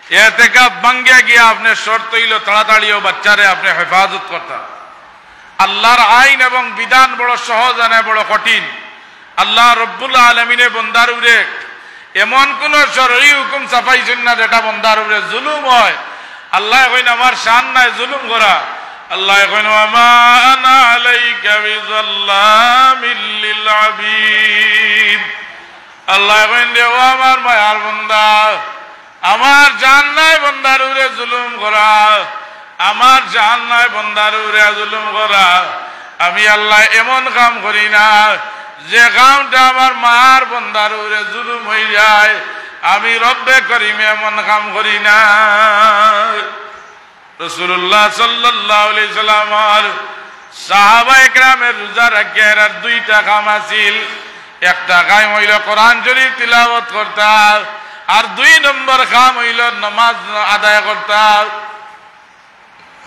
এতেকাফ ভাঙ্গিয়া গিয়া আপনে শর্ত অইলো তাড়াতাড়ি অউ বাচ্চারে আপনে হেফাজত করতা। আল্লার আইন এবং বিধান বড় সহজ নায়, বড় কঠিন। আল্লাহ রব্বুল আলামিনে বন্দার উপরে এমন কুনু শরয়ী হুকুম চাপাইছইন না যেটা বন্দার উপরে জুলুম অয়। আল্লায় কইন, "আমার শান নায় জুলুম করা।" আল্লায় কইন, "ওয়া মা আনা আলাইকা বিযাল্লামিল লিল আবিদ।" আল্লায় কইন দে, "ও আমার মায়ার বন্দা, আমার শান নায় বন্দার উপরে জুলুম করা, আমার শান নায় বন্দার উপরে জুলুম করা। আমি আল্লায় এমন কাম করি না, যে কামটা আমার মায়ার বন্দার উপরে জুলুম অই যায়। আমি রব্বে করিমে এমন কাম করি না।" রাসূলুল্লাহ সাল্লাল্লাহু আলাইহি ওয়াসাল্লামর সাহাবায়ে কেরামে রোজা রাখিয়া এরার দুইটা কাম আছিল। একটা কাম অইলো কোরআন শরীফ তিলাওয়াত করতা, আর দুই নম্বর কাম অইলো নামাজ আদায় করতা।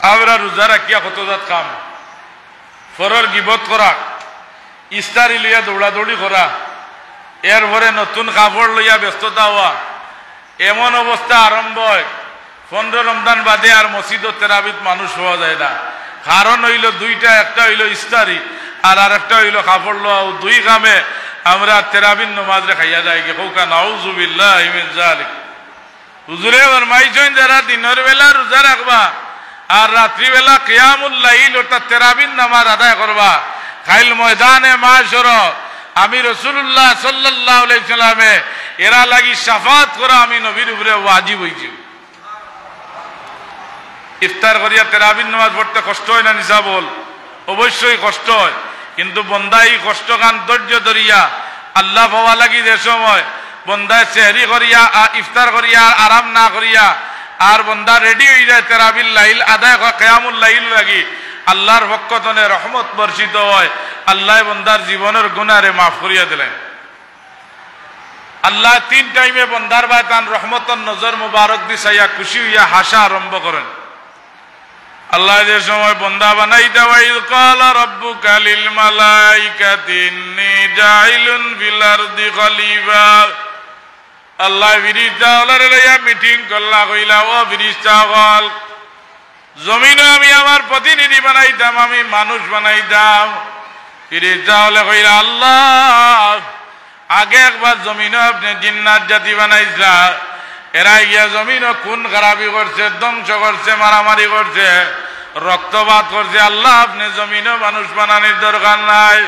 আমরা রোজা রাখিয়া কত জাত কাম, পরর গিবত করা, ইফতারি লইয়া দৌড়াদৌড়ি করা, এরপরে নতুন কাপড় লইয়া ব্যস্ততা অওয়া, এমন অবস্থা আরম্ভ অয়, পনরো রমজান বাদে আর মসজিদো তেরাবিত মানুষ পাওয়া যায় না। কারণ অইলো দুইটা, একটা অইলো ইফতারি আর আরেকটা অইলো কাপড় লওয়া। অউ দুই কামে আমরা তেরাবির নমাজরে খাইয়া যাইগি। কউক্কা নাউজুবিল্লাহি মিন যালিক। হুজুরে ফরমাইছইন, যারা দিনর বেলা রোজা রাখবা আর রাত্রিবেলা কিয়ামুল লাইল অর্থাৎ তেরাবির নামাজ আদায় করবা, কাইল ময়দানে মাশরো আমি রাসূলুল্লাহ সাল্লাল্লাহু আলাইহি ওয়াসাল্লামে এরার লাগি শাফাআত করা আমি নবীর উপরে ওয়াজিব অইছে। ইফতার করিয়া তেরাবির নামাজ পড়তে কষ্ট অয় না নি সাব অকল? অবশ্যই কষ্ট অয়, কিন্তু বন্দা ই কষ্টখান ধৈর্য ধরিয়া আল্লাহ পাওয়া লাগি যে সময় বন্দায় সেহরি করিয়া, আ, ইফতার করিয়া, আরাম না করিয়া, আর বন্দা রেডি অই যায় তেরাবির লাইল আদায় করা, কিয়ামুল লাইল লাগি, আল্লাহর পক্ষ তনে রহমত বর্ষিত অয়, আল্লায় বন্দার জীবনর গুনারে মাফ করিয়া দিলাইন। আল্লায় তিন টাইমে বন্দার বায় তান রহমতর নজর মুবারক দি চাইয়া খুশি অইয়া হাসা আরম্ভ করইন। আল্লায় যে সময় বন্দা বানাইতা, "ওয়া ইয ক্বালা রাব্বুকা লিল মালাইকাতি ইন্নী জাইলুন ফিল আরদি খলিফা।" আল্লায় ফিরিস্তা অকলরে লইয়া মিটিং করলা, কইলা, "ও ফিরিস্তা অকল, জমিনো আমি আমার প্রতিনিধি বানাইতাম, আমি মানুষ বানাইতাম।" ফিরিস্তা অকলে কইলা, "আল্লাহ, আগে একবার জমিনো আপনে জিন্নাত জাতি বানাইছলা, এরা গিয়া জমিনো খুন খারাপি করছে, ধ্বংস করছে, মারামারি করছে, রক্তপাত করছে। আল্লাহ, আপনে জমিনো মানুষ বানানির দরকার নাই।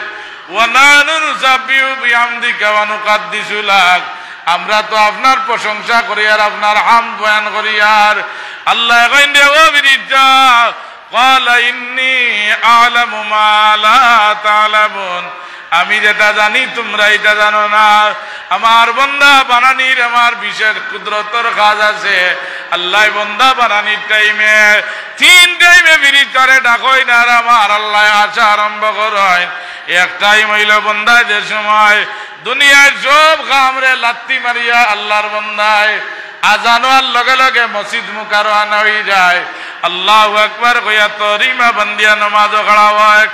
ওয়া নাহনু নুসাব্বিহু বিহামদিকা ওয়া নুকাদ্দিসু লাক। আমরা তো আপনার প্রশংসা করি আর আপনার হামদ বয়ান করি।" আর আল্লায় কইন দে, "ও ফিরিস্তা, ক্বালা ইন্নী আ'লামু মা লা তা'লামুন।" আমি যেটা জানি তুমরা ইটা জানো না। আমার বন্দা বানানির আমার বিশেষ কুদরতর কাজ আছে। আল্লায় বন্দা বানানির টাইমে তিন টাইমে ফিরিস্তারে ডাকইন আর আমার আল্লায় আসা আরম্ভ করইন। এক টাইম অইলো বন্দায় যে সময় দুনিয়ার সব কামরে লাত্তি মারিয়া আল্লাহর বন্দায় আজান অওয়ার লগে লগে মসজিদ মুখা রওয়ানা অই যায়। আল্লাহু আকবার কইয়া তহরিমা বান্দিয়া নমাজো খাড়া অয়।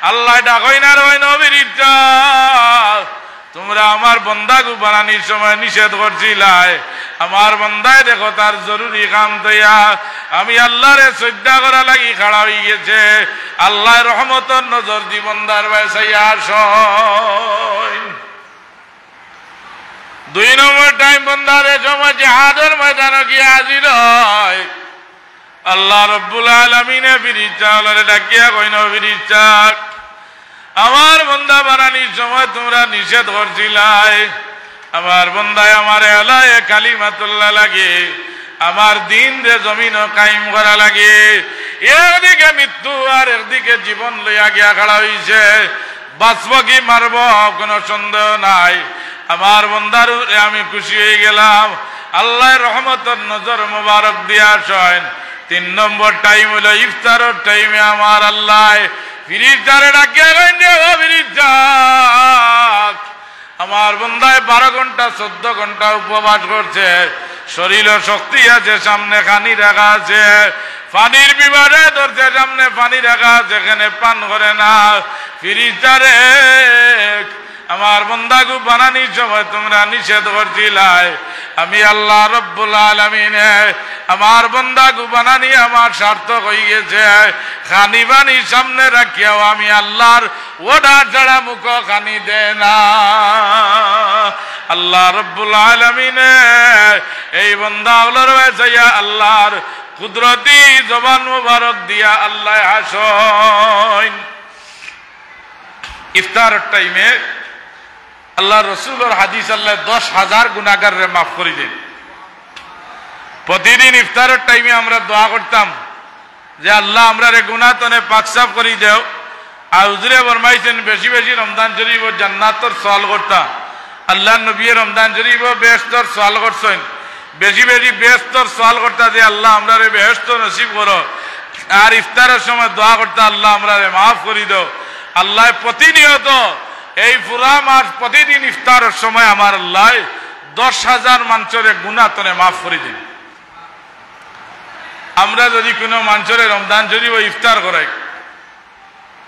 আল্লায় ডাকইন আর কইন, "ও ফিরিস্তা, তুমরা আমার বন্দাগু বানানির সময় নিষেধ করছিলায়। আমার বন্দায় দেখো তার জরুরি কাম থইয়া আমি আল্লাহরে সইজদা করা লাগি খাড়া অই গেছে।" আল্লায় রহমতর নজর দি বন্দার বায় চাইয়া আছইন। দুই নম্বর টাইম, বন্দা যে সময় জিহাদর ময়দানো গিয়া হাজির অয়, আল্লাহ রব্বুল আলামিনে ফিরিস্তা অকলরে ডাকিয়া কইন, "ও ফিরিস্তা, আমার বন্দা বানানির সময় তুমরা নিষেধ করছিলায়, আমার বন্দায় আমারে এলায়ে কালিমাতুল্লাহ লাগি, আমার দিনরে জমিনো কায়েম করা লাগি, একদিকে মৃত্যু আর একদিকে জীবন লইয়া গিয়া খাড়া অইছে, বাঁচবো কি মারবো, কুনু সন্দেহ নাই। আমার বন্দার উপরে আমি খুশি অইগেলাম।" আল্লায় রহমতর নজর মোবারক দিয়া আছইন। তিন নম্বর টাইম অইলো ইফতারর টাইমে আমার আল্লায় ফিরিস্তারে ডাকিয়া কইন, "ও ফিরিস্তা, আমার বন্দায় বারো ঘন্টা, চৌদ্দ ঘন্টা উপবাস করছে, শরীলো শক্তি আছে, সামনে খানি রাখা আছে, পানির পিপাসায় ধরছে, সামনে পানি রাখা আছে, এখানে পান করে না। ফিরিস্তারে, আমার বন্দাগু বানানির সময় তুমরা নিষেধ করছিলায়, আমি আল্লাহ রব্বুল আলামিনে আমার বন্দাগু বানানি আমার সার্থক অইগেছে। খানি পানি সামনে রাখিয়াও আমি আল্লাহর অর্ডার ছাড়া মুখো খানি দেয় না।" আল্লাহ রব্বুল আলামিনে এই বন্দা অকলর বায় চাইয়া আল্লাহর কুদরতি জবান মোবারক দিয়া আল্লায় হাসইন। ইফতারর টাইমে আল্লাহর রসুলর হাদিস, আল্লায় দশ হাজার গুনাগাররে মাফ করি দেইন। প্রতিদিন ইফতারর টাইমে আমরা দোয়া করতাম যে, "আল্লাহ, আমরারে গুনা তনে পাক সাফ করি দেও।" আর হুজুরে ফরমাইছইন, বেশি বেশি রমজান শরীফো জান্নাতর সওয়াল করতা। আল্লাহর নবীয়ে রমজান শরীফো বেহেশতর সওয়াল করছইন, বেশি বেশি বেহেশতর সওয়াল করতা যে, "আল্লাহ, আমরারে বেহেশত নসিব করো।" আর ইফতারর সময় দোয়া করতা, "আল্লাহ, আমরারে মাফ করি দেও।" আল্লায় প্রতিনিয়ত এই পুরা মাস প্রতিদিন ইফতারর সময় আমার আল্লায় দশ হাজার মানষরে গুনা তনে মাফ করি দেইন। আমরা যদি কুনু মানষরে রমজান শরীফো ইফতার করাই,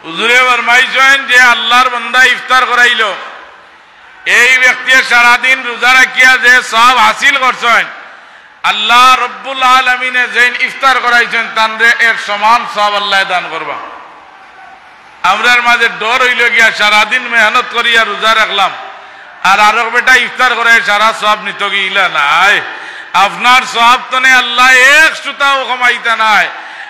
হুজুরে ফরমাইছইন যে আল্লাহর বন্দা ইফতার করাইলো, এই ব্যক্তিয়ে সারাদিন রোজা রাখিয়া যে সওয়াব হাসিল করছইন, আল্লাহ রব্বুল আলামিনে যেইন ইফতার করাইছইন, তানরে এর সমান সওয়াব আল্লায় দান করবা। আমরার মাঝে ডর অইলো গিয়া, সারাদিন মেহনত করিয়া রোজা রাখলাম, আর আরক বেটা ইফতার করাইয়া সারা সওয়াব নিতো গি, ইলা নায়। আপনার সওয়াব তনে আল্লায় এক সুতাও কমাইতা নায়।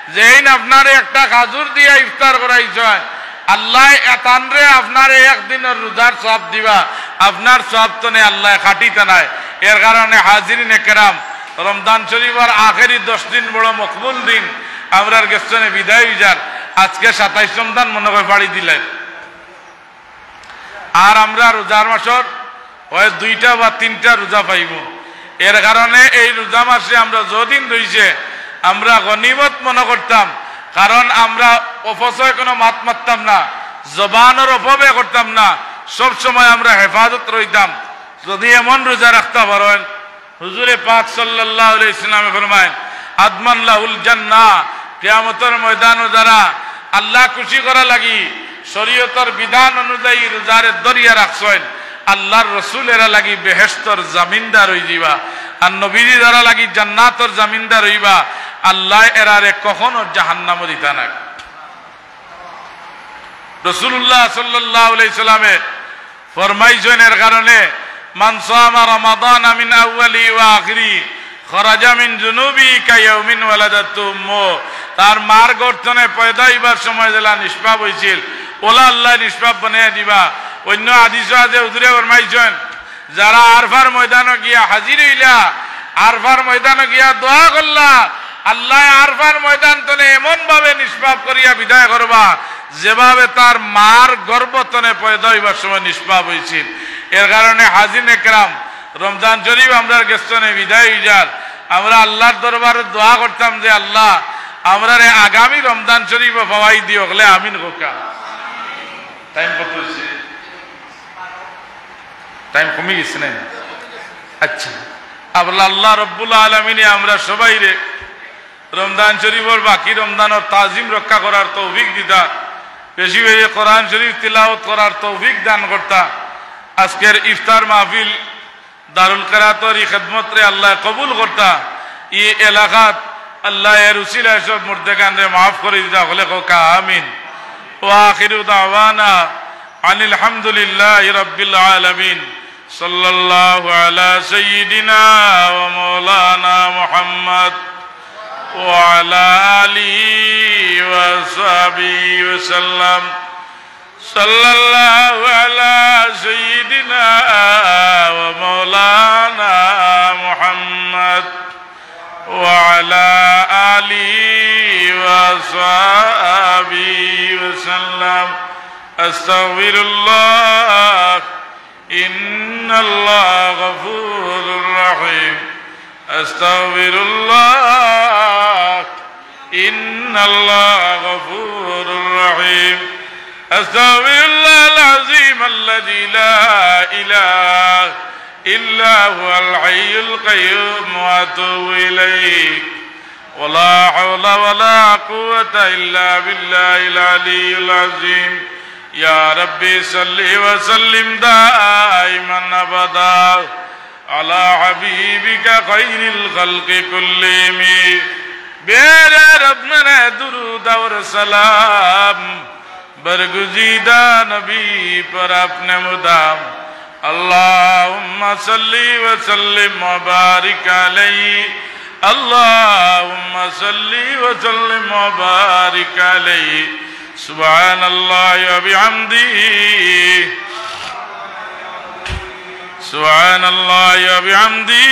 যেইন আপনারে একটা খাজুর দিয়া ইফতার করাইছইন, আল্লায় এ তানরে আপনারে এক দিনর রোজার সওয়াব দিবা, আপনার সওয়াব তনে আল্লায় কাটিতা নায়। এর কারণে হাজিরিনে কেরাম, রমজান শরীফর আখেরি দশ দিন বড় মকবুল দিন, আমরার গেছ তনে বিদায় অইযার। আজকে সাতাইশ রমজান মনে কয় পাড়ি দিলাইন। আর আমরা রোজার মাসর অয় দুইটা বা তিনটা রোজা পাইমু। এর কারণে এই রোজা মাসে আমরা যদিন রইছে, আমরা গনিমত মনে করতাম, কারণ আমরা অপচয় কুনু মাত মাততাম না, জবানর অপব্যয় করতাম না, সব সময় আমরা হেফাজত রইতাম। যদি এমন রোজা রাখতা পারইন, হুজুরে পাক সাল্লাল্লাহু আলাইহি ওয়াসাল্লামে ফরমাইন, "আদমান লাহুল জান্নাহ", কিয়ামতর ময়দানো যারা আল্লাহ খুশি করার লাগি শরীয়তর বিধান অনুযায়ী রোজারে ধরিয়া রাখছইন, আল্লাহর রসুল এরার লাগি বেহেশতর জামিনদার অইযিবা, আর নবীজি যারার লাগি জান্নাতর জামিনদার অইবা, আল্লায় এরারে কখনো জাহান্নামো দিতা নায়। রাসূলুল্লাহ সাল্লাল্লাহু আলাইহি সাল্লামে ফরমাইছইন এর কারণে, "মান সামা রমাদানা মিন আউয়ালিহি ওয়া আখিরিহি খারাজা মিন যুনুবিহি কায়াউমিন ওয়ালাদাতহু উম্মুহু।" তার মার গর্ভ তনে পয়দা অইবার সময় যেলা নিষ্পাপ অইছিল, অলা আল্লায় নিষ্পাপ বানাইয়া দিবা। অইন্য হাদিসো আছে, হুজুরে ফরমাইছইন, যারা আরফার ময়দানো গিয়া হাজির অইলা, আরফার ময়দানো গিয়া দোয়া করলা, আল্লায় আরফার ময়দান তনে এমন ভাবে নিষ্পাপ করিয়া বিদায় করবা, যেভাবে তার মার গর্ভ তনে পয়দা অইবার সময় নিষ্পাপ অইছিল। এর কারণে হাজিরিনে কেরাম, রমজান শরীফ আমরার গেছ তনে বিদায় অইযার, আমরা আল্লাহর দরবারে দোয়া করতাম যে, "আল্লাহ, আমরারে আগামী রমজান শরীফো পাওয়াই দিও", হকলে আমিন কউক্কা। টাইম কত অইছে? টাইম কমি গেছে না? আচ্ছা, আবার আল্লাহ রব্বুল আলামিনে আমরা সবাইরে রমজান শরীফর বাকি রমজানর তাজিম রক্ষা করার তৌফিক দিতা, বেশি বেশি কোরআন শরীফ তিলাওয়াত করার তৌফিক দান করতা। আজকের ইফতার মাহফিল দারুল কেরাতর ই খেদমতরে আল্লায় কবুল করতা, ই এলাকাত আল্লায় এর উসিলায় সব মুর্দেগানরে মাফ করি দিতা, হকলে কউক্কা আমিন। وآخر دعوانا أن الحمد لله رب العالمين. صلى الله على سيدنا ومولانا محمد وعلى آله وصحبه وسلم. صلى الله على سيدنا ومولانا محمد وعلى آله وصحبه وسلم. أستغفر الله، إن الله غفور رحيم. أستغفر الله، إن الله غفور رحيم. أستغفر الله العظيم الذي لا إله إلا هو الحي القيوم وأتوب إليه. ولا حول ولا قوة إلا بالله العلي العظيم. يا رب صل وسلم دائما أبدا على حبيبك خير الخلق كلهم. بے رحم اپنے درود اور سلام برگزیدہ نبی پر اپنے مدام۔ اللهم صل وسلم وبارك عليه۔ اللهم صل وسلم وبارك عليه۔ سبحان الله وبحمده۔ سبحان الله وبحمده۔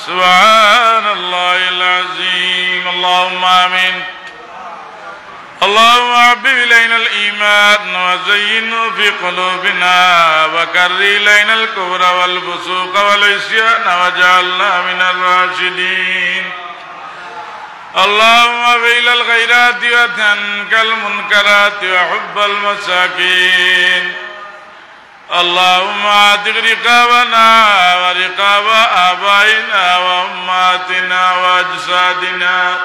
سبحان الله العظيم۔ اللهم آمين۔ اللهم حبب إلينا الإيمان وزينه في قلوبنا وكره إلينا الكفر والفسوق والعصيان واجعلنا من الراشدين. اللهم فعل الخيرات وترك المنكرات وحب المساكين. اللهم اعتق رقابنا ورقاب آبائنا وأمهاتنا وأجسادنا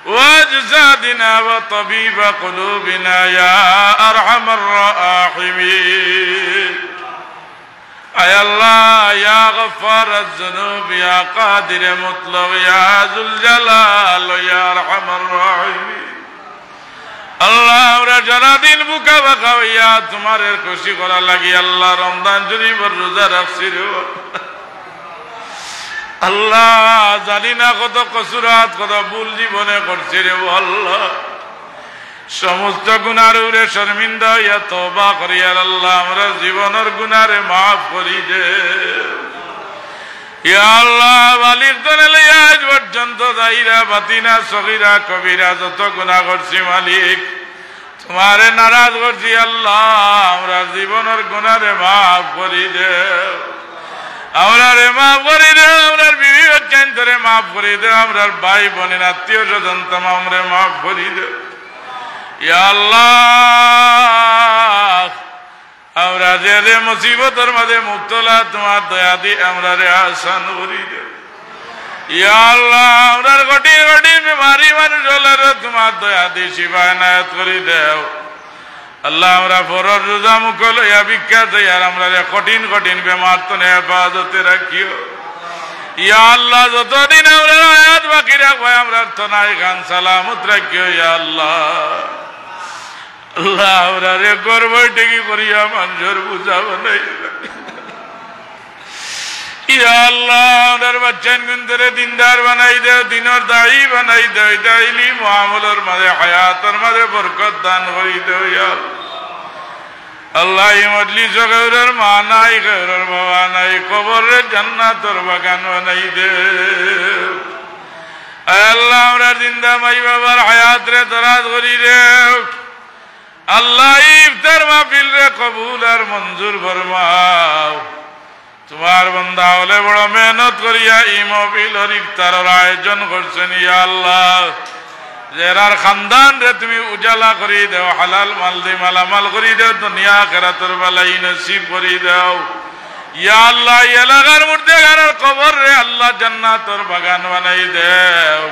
وأجسادنا وطبيب قلوبنا يا أرحم الراحمين। আয় আল্লাহ, ইয়া গফফারাজ যুনুব, ইয়া কাদিরে মুতলক, ইয়া যুল জালাল, ইয়া আরহামার রাহিমিন। আল্লাহ, আমরা সারাদিন ভুকা বাকা অইয়া তুমারে খুশি করার লাগি আল্লাহ রমজান শরীফর রোজা রাখছি রে। আল্লাহ, জানি না কত কসুরাত, কত ভুল জীবনে করছি রে আল্লাহ। সমস্ত গুনার উপরে শর্মিন্দা অইয়া তওবা করি, আর আল্লাহ, আমরার জীবনর গুনারে মাফ করি দে। ইয়া আল্লাহ, বালিগ তনে লইয়া আইজ পর্যন্ত জাহিরা, বাতিনা, সগিরা, কবিরা যত গুনা করছি মালিক, তুমারে নারাজ করছি আল্লাহ, আমরার জীবনর গুনারে মাফ করি দেও। আমরারে মাফ করি দেও, আমরার বিবি বাচ্চাইন্তরে মাফ করি দেও, আমরার ভাই বইন আত্মীয় স্বজন তামামরে মাফ করি দেও। ইয়া আল্লাহ, আমরা যে যে মুসিবতর মাঝে মুবতলা, তুমার দয়া দি আমরারে আসান করি দেও। ইয়া আল্লাহ, আমরার কঠিন কঠিন বেমারি মানুষ অকলরে তুমার দয়া দি শিফা এনায়েত করি দেও। আল্লাহ, আমরা ফরজ রোজা মুখো লইয়া ভিক্ষা চাই, আর আমরারে কঠিন কঠিন বেমার তনে হেফাজতে রাখিও। ইয়া আল্লাহ, যতদিন আমরার হায়াত বাকি রাখবায়, আমরার তনাই খান সালামত রাখিও, ইয়া আল্লাহ। আল্লাহ, আমরারে ঘর বৈঠকি করিয়া মানষর বুঝা বানাই। ইয়া আল্লাহ, আমরার বাচ্চাইন গুনতরে দিনদার বানাই দেও, দিনর দায়ী বানাই দেও, ইতা ইলিম ও আমলর মাঝে, হায়াতর মাঝে বরকত দান করি দেও, ইয়া আল্লাহ। আল্লাহ, ই মজলিসো কেউরর মা নাই, কেউরর বাবা নাই, কবররে জান্নাতর বাগান বানাই দেও। আয় আল্লাহ, আমরার জিন্দা মাই বাবার হায়াতরে দরাজ করি দেও। আল্লাহ, ই ইফতার মাহফিলরে কবুল আর মঞ্জুর ফরমাও। তুমার বান্দা অকলে বড় মেহনত করিয়া ই মাহফিলর ইফতারর আয়োজন করছইন, ইয়া আল্লাহ। এরার খানদানরে তুমি উজালা করি দেও, হালাল মাল দি মালামাল করি দেও, দুনিয়া আখিরাতর ভালাই নসিব করি দেও। ইয়া আল্লাহ, ই এলাকার মুর্দেগানর কবররে আল্লাহ জান্নাতর বাগান বানাই দেও।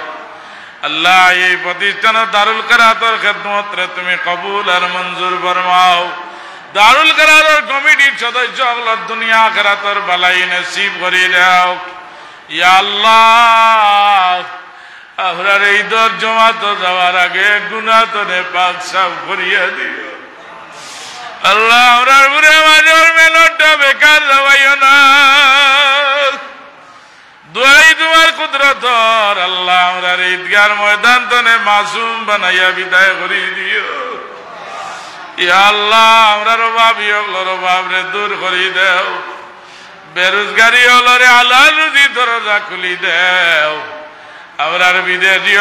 আল্লাহ, এই প্রতিষ্ঠান দারুল কেরাতর খেদমতরে তুমি কবুল আর মঞ্জুর ফরমাও। দারুল কেরাতর কমিটির সদস্য অকলর দুনিয়া আখিরাতর ভালাই নসিব করি দেও। ইয়া আল্লাহ, আমরার এই দর জমাতো যাওয়ার আগে গুনা তনে পাক সাফ করিয়া দিও। আল্লাহ, আমরার বুড়া মাঝর মেহনতটা বেকার যাওয়াইও না। দোয়াই তোমার কুদরতর, আল্লাহ, আমরার ঈদগার ময়দান তনে মাসুম বানাইয়া বিদায় করি দিও। ইয়া আল্লাহ, আমরার অভাবী অকলর অভাবরে দূর করি দেও। বেরোজগারি অকলরে হালাল রুজি দরজা খুলি দেও। আমরার বিদেশি